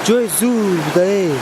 Ҷои зур буда.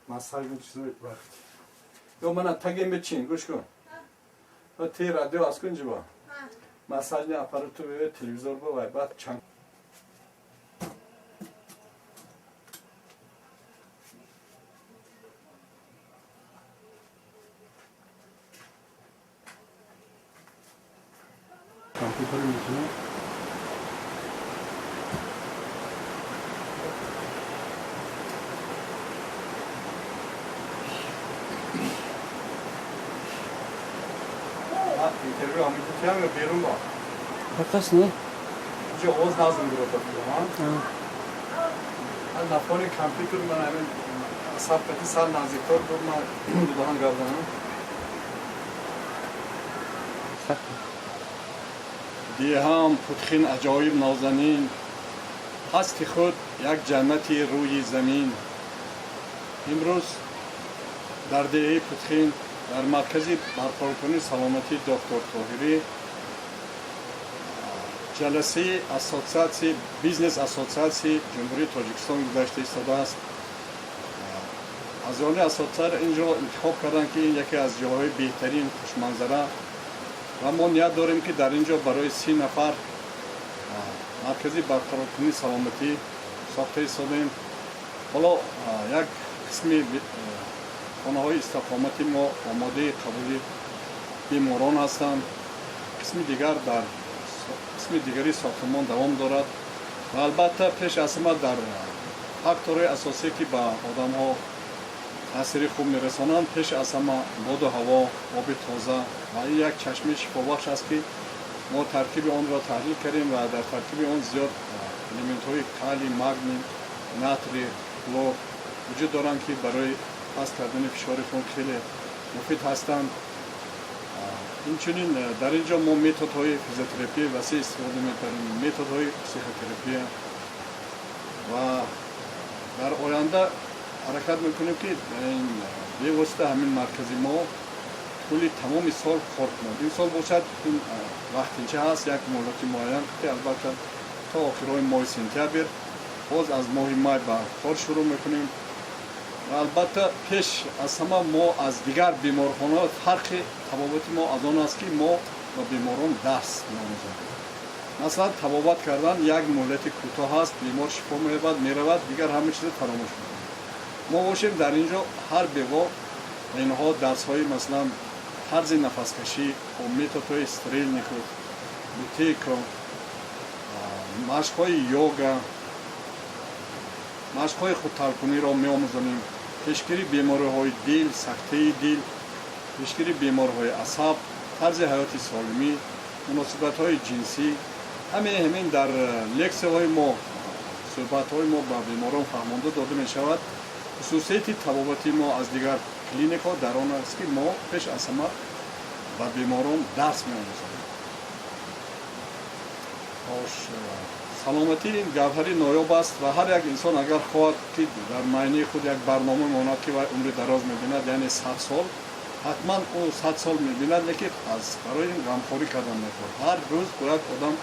Массаж чизои вақт. Ё мана тагем бечин, гӯш кун. Ти радио аз кун ҷиба. Массажни аппарату телевизор ба вай баъд чанд компютер метунам. Интервью ҳамин ё берун ба? Фақат не? Инҷо овоз назм гирота будам. На фони компютер ман ҳамин сабқати сар наздиктор буд, ман дудаҳан гап занам. Диҳам Путхин аҷоиб нозанин, ҳасти худ як ҷаннати рӯи замин. Имрӯз дар деҳаи Путхин дар маркази барқароркунии саломатии доктор Тоҳирӣ ҷаласаи ассотсиатсияи бизнес ассотсиатсияи Ҷумҳурии Тоҷикистон гузашта истодааст. Аъзоёни ассотсиатсия инҷо интихоб карданд, ки ин яке аз ҷойҳои беҳтарин хушманзара, ва мо ният дорем, ки дар ин ҷо барои 30 нафар маркази барқароркунии саломатӣ сохта истодаем. Ҳоло як қисми хонаҳои истиқомати мо омодаи қабули беморон ҳастанд, қисми дигар дар қисми дигари сохтмон давом дорад. Ва албатта, пеш аз ҳама дар факторҳои асосие, ки ба одамҳо таъсири хуб мерасонанд, пеш аз ҳама боду ҳаво, оби тоза, ва ин як чашмаи шифобахш аст, ки мо таркиби онро таҳлил кардем ва дар таркиби он зиёд элементҳои калий, магний, натрий, хлор вуҷуд доранд, ки барои паст кардани фишори хун хеле муфид ҳастанд. Инчунин дар ин ҷо мо методҳои физиотерапия васеъ истифода мебарем, методҳои психотерапия, ва дар оянда ҳаракат мекунем, ки бевосита ҳамин маркази мо тӯли тамоми сол кор кунад. Ин сол бошад, ин вақтинча ҳаст, як муҳлати муайян, ки албатта то охирҳои моҳи сентябр, боз аз моҳи май ба кор шурӯъ мекунем. Ва албатта, пеш аз ҳама мо аз дигар беморхонаҳо фарқи табобати мо аз он аст, ки мо ба беморон дарс меомӯзем. Масалан, табобат кардан як муҳлати кӯтоҳ аст, бемор шифо меёбад, меравад, дигар ҳама чизро фаромӯш мекунад. Мо бошем, дар ин ҷо ҳар бемор Ва инҳо дарсҳои, масалан, тарзи нафаскашӣ бо методҳои Стрельников, Бутейко, машқҳои йога, машқҳои худталқиниро меомӯзонем, пешгирии бемориҳои дил, сактаи дил, пешгирии бемориҳои асаб, тарзи ҳаёти солимӣ, муносибатҳои ҷинсӣ. Ҳамаи ҳамин дар лексияҳои мо, суҳбатҳои мо ба беморон фаҳмонда дода мешавад. Хусусияти табобати мо аз дигар клиникҳо дар он аст, ки мо пеш аз ҳама ба беморон дарс меомӯзонем. Саломатӣ ин гавҳари ноёб аст ва ҳар як инсон агар хоҳад, ки дар майнаи худ як барнома монад, ки вай умри дароз мебинад, яъне 100 сол, ҳатман ӯ 100 сол мебинад, лекин аз барои ин ғамхорӣ кардан мехоҳад. Ҳар рӯз бояд одам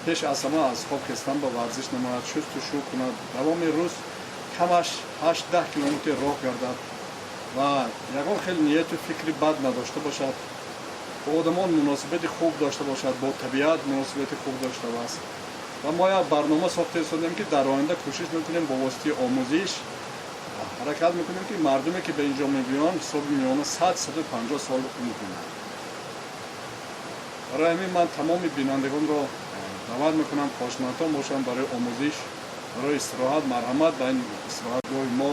пеш аз ҳама аз хоб хестан ба варзиш намояд, шустушу кунад, давоми рӯз камаш 8-10 километр роҳ гардад ва ягон хел нияту фикри бад надошта бошад, бо одамон муносибати хуб дошта бошад, бо табиат муносибати хуб дошта бошад. Ва мо як барнома сохта истодем, ки дар оянда кӯшиш мекунем, бо воситаи омӯзиш ҳаракат мекунем, ки мардуме, ки ба ин ҷо мебиёнд, ҳисоби миёна 100-150 сол умр бинанд. Барои ҳамин ман тамоми бинандагонро даъват мекунам, хоҳишмандон бошанд барои омӯзиш, барои истироҳат, марҳамат ба ин истироҳатгоҳи мо,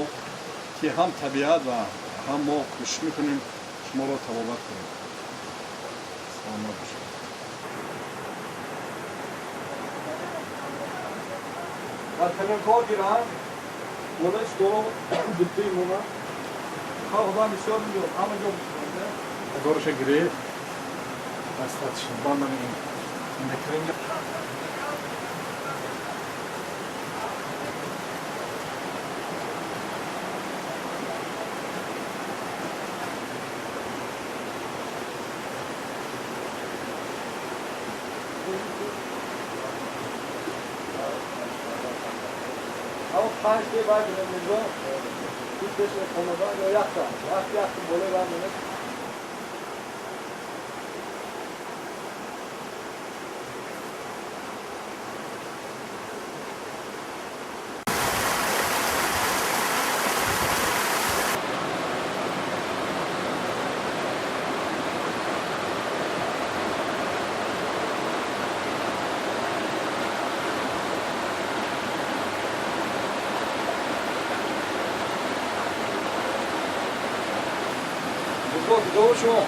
ки ҳам табиат ва ҳам мо кӯшиш мекунем шуморо табобат кунем. Саломат бошед. Дар кор гирам, болои столом дутои мона. Одам бисёр меёд, ҳама ҷо бисёр. Гореша гирифт, достаточно. Банда накрынь. Ама 5 дей баъд мирзо, тут пеш хонада ё якта, як якта болои бар менад. Мирзо, куҷо шумо?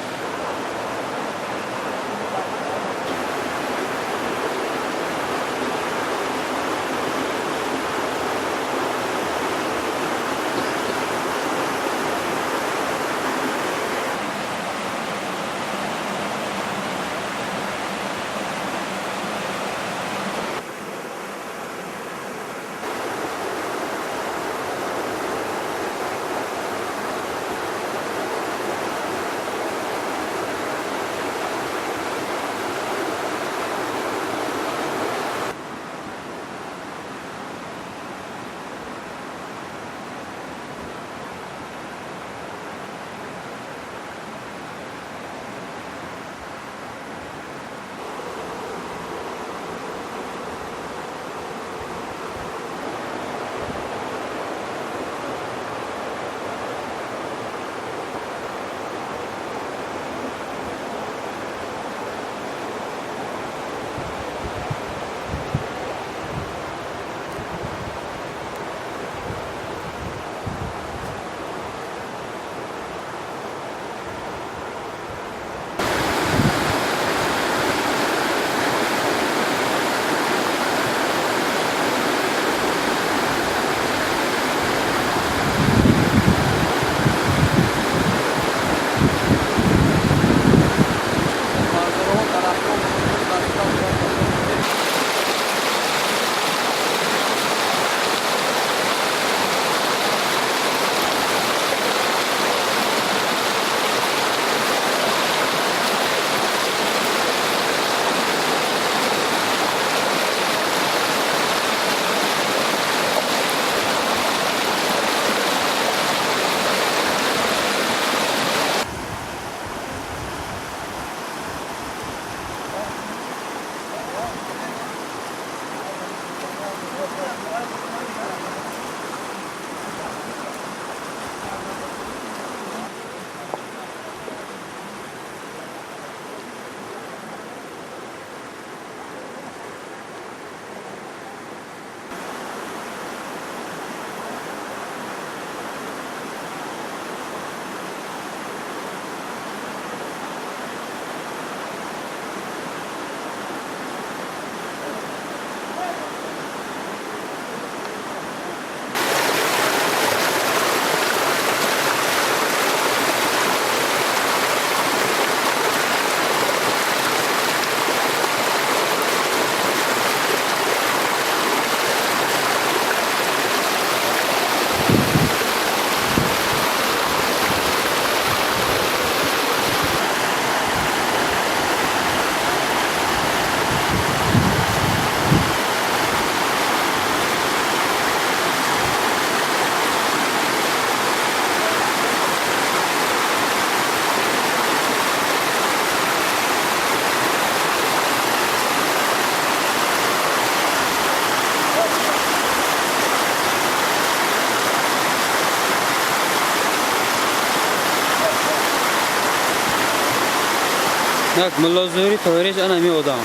Нак Мулло Зуҳури Тоҳириш ана ми одам.